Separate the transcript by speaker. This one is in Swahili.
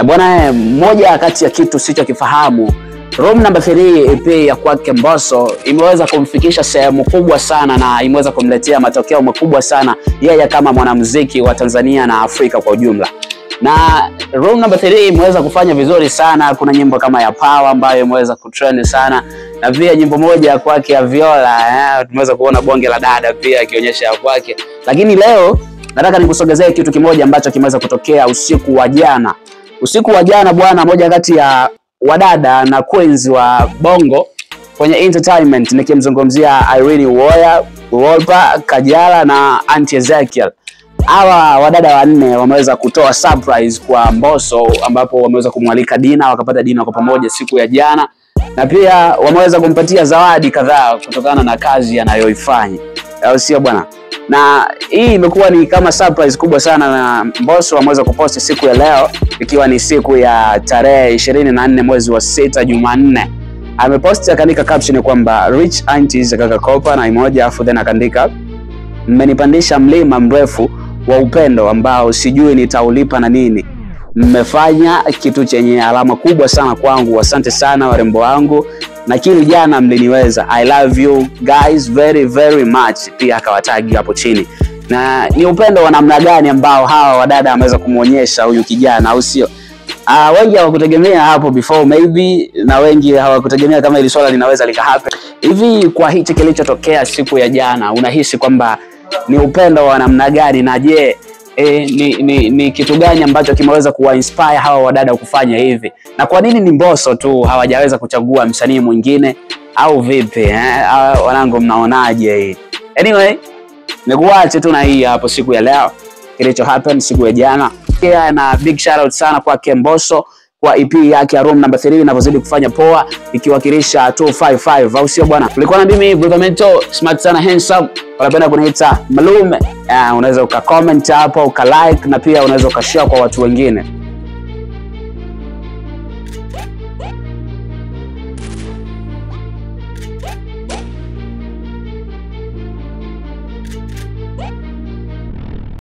Speaker 1: Bwana, moja kati ya kitu sichokifahamu, Room Number 3 EP ya kwake Mbosso imeweza kumfikisha sehemu kubwa sana na imeweza kumletea matokeo makubwa sana yeye kama mwanamuziki wa Tanzania na Afrika kwa ujumla. Na Room Number 3 imeweza kufanya vizuri sana. Kuna nyimbo kama ya Power ambayo imeweza kutrend sana, na pia nyimbo moja kwake ya Viola, tumeweza kuona bonge la dada pia akionyesha ya kwake. Lakini leo nataka nikusogezee kitu kimoja ambacho kimeweza kutokea usiku wa jana. Usiku wa jana bwana, moja kati ya wadada na queens wa Bongo kwenye entertainment, nikimzungumzia Irene Uwoya, Wolper, Kajala na Auntie Ezekiel. Hawa wadada wanne wameweza kutoa surprise kwa Mbosso, ambapo wameweza kumwalika Dina, wakapata Dina kwa pamoja siku ya jana, na pia wameweza kumpatia zawadi kadhaa kutokana na kazi anayoifanya, au sio bwana? Na hii imekuwa ni kama surprise kubwa sana, na Mbosso ameweza kuposti siku ya leo ikiwa ni siku ya tarehe 24 mwezi wa 6 Jumanne. Ameposti akaandika caption kwamba rich aunties kaka Kopa na imoja, afu then akaandika mmenipandisha mlima mrefu wa upendo ambao sijui nitaulipa na nini. Mmefanya kitu chenye alama kubwa sana kwangu. Asante sana warembo wangu. Na kili jana mliniweza. I love you guys very very much. Pia akawatagi hapo chini. Na ni upendo wa namna gani ambao hawa wadada wameweza kumuonyesha huyu kijana, au sio? Wengi hawakutegemea hapo before maybe, na wengi hawakutegemea kama hili swala linaweza likahappen. Hivi kwa hichi kilichotokea siku ya jana, unahisi kwamba ni upendo wa namna gani? Na je, ni kitu gani ambacho kimeweza kuwa inspire hawa wadada kufanya hivi? Na kwa nini ni Mbosso tu, hawajaweza kuchagua msanii mwingine au vipi? Wanangu mnaonaje hii? Anyway, nikuache tu na hii hapo siku ya leo, kilicho happen siku ya jana. Pia na big shout out sana kwa Mbosso kwa EP yake ya Room Number 3 inavyozidi kufanya poa ikiwakilisha 255, au sio bwana? Ulikuwa na mimi Brother Mento, smart sana, handsome, wanapenda kuniita Malume. Unaweza uka comment hapo, uka like, na pia unaweza ukashare kwa watu wengine.